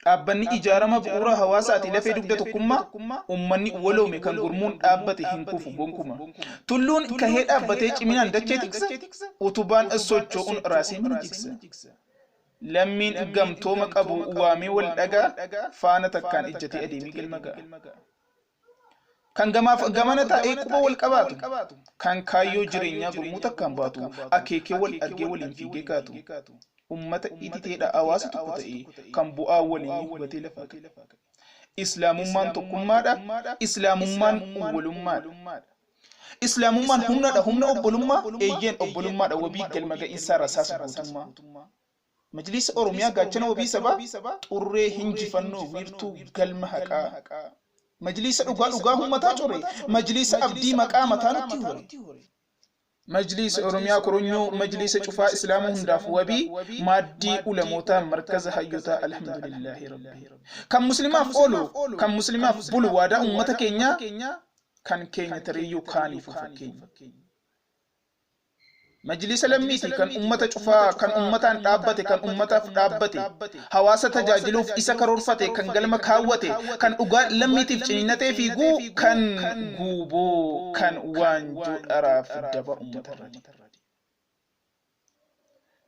Dhaabbanni ijaarama bu'uura hawaasaati lafee dugda tokkummaa, ummanni waloome kan gurmuun dhaabbate hin kufu gonkuma. Tulluun kahee dhaabbatee ciminaan dachee tiksa, utubaan socho'uun raasee mana jigsa. Lammiin gamtooma qabu waamee wal dhagaa, faana takkaan ijjatee adeemee galma ga'a. Kan gamaaf gamana taa'ee quba wal qabaatu, kan kaayyoo jireenyaa gurmuu takkaan baatu, akeekee wal argee waliin fiigee kaatu. Ummata ititeedha hawaasa tokko ta'ee, kan bu'aa waliinii hubatee lafaa ka'e. Islaamummaan tokkummaadha, Islaamummaan walummaadha. Islaamummaan humnadha, humna obbolummaa, eeyyeen obbolummaadha wabii galma ga'iinsaa rasaasa gootummaa. Majliisa Oromiyaa gaachana wabii sabaa, xurree hinjifannoo wiirtuu galma haqaa. Majliisa dhugaa dhugaa ummataa core, majliisa abdii maqaa mataa nutti hore. Majliisa Oromiyaa koronyoo, majliisa cufaa Islaama hundaaf wabii, maaddii ulamootaa markaza hayyotaa alhamdulillaahi rabbi. Kan muslimaaf oolu, kan muslimaaf bulu waadaa ummata keenyaa, kan keenya tariiyyuu kaaniifuu fakkeenya. Majliisa lammiiti kan ummata cufaa, kan ummataan dhaabbate, kan ummataaf dhaabbate, hawaasa tajaajiluuf isa karoorfate, kan galma kaawwate, kan dhugaa lammiitiif ciniinnatee fiigu, kan guuboo, kan waanjoo dharaaf daba ummatarra dibu.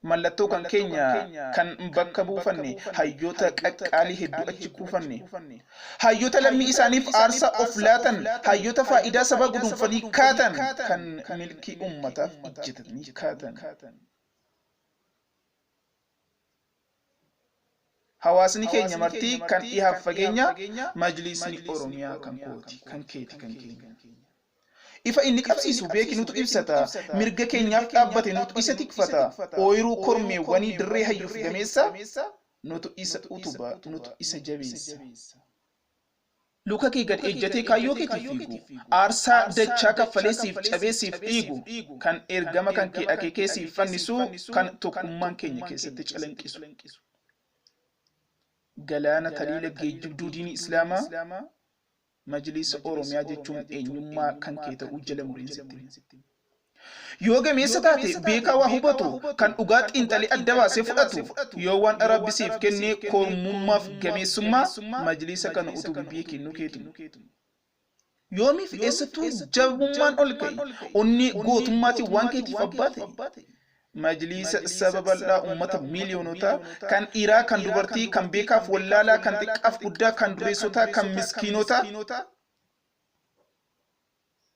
Mallattoo kan keenya kan bakka buufanne, hayyoota qaqqaalii hedduu achi kuufanne. Hayyoota lammii isaaniif aarsaa of laatan, hayyoota faayidaa sabaa guduunfanii kaatan, kan milkii ummataaf ijjatanii kaatan. Hawaasni keenya marti kan dhihaaf fageenya, Majliisni Oromiyaa kan kooti, kan keeti, kan keenya. Ifa inni qabsiisu beeki nutu ibsata, mirga keenyaaf dhaabbate nutu isa tikfata, ooyruu kormeewwanii dirree hayyuuf gameessa, nutu isa utuba, nutu isa jabeessa. Luka kee gad ejjatee kaayyoo keetiif fiigu, aarsaa dachaa kaffalee siif cabee siif dhiigu, kan ergama kan kee akeekee siif fannisu, kan tokkummaan keenya keessatti calanqisu. Galaana taliila geejjibduu diinii Islaamaa, Majliisa Oromiyaa jechuun eenyummaa kan kee ta'uu jala mureen sitti hima. Yoo gameessa taate beekaa waa hubatu, kan dhugaa xiinxalee adda baasee fudhatu, yoo waan Rabbi siif kenne kormummaaf gameessummaa, Majliisa kana utubi beeki nu keetuma. Yoomiif eessattuu jabummaan ol ka'i, onnee gootummaatiin waan keetiif abbaa ta'i. Majliisa saba bal'aa ummata miiliyoonotaa, kan dhiiraa, kan dubartii, kan beekaaf wallaalaa, kan xiqqaaf guddaa, kan dureessotaa, kan miskiinotaa,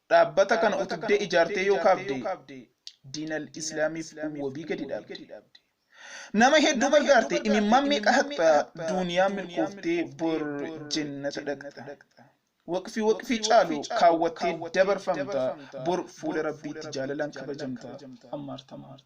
dhaabbata kana utubdee ijaartee yoo kaabde, diinal Islaamiif wabii gadi dhaabde. Nama hedduu gargaarte, imimmaan meeqa haqxa, duuniyaa milkooftee bor jennata dhaqxa. Waqfii waqfii caalu kaawwattee dabarfamta, bor fuula Rabbiitti jaalalaan kabajamta. Ammaar Tamaam.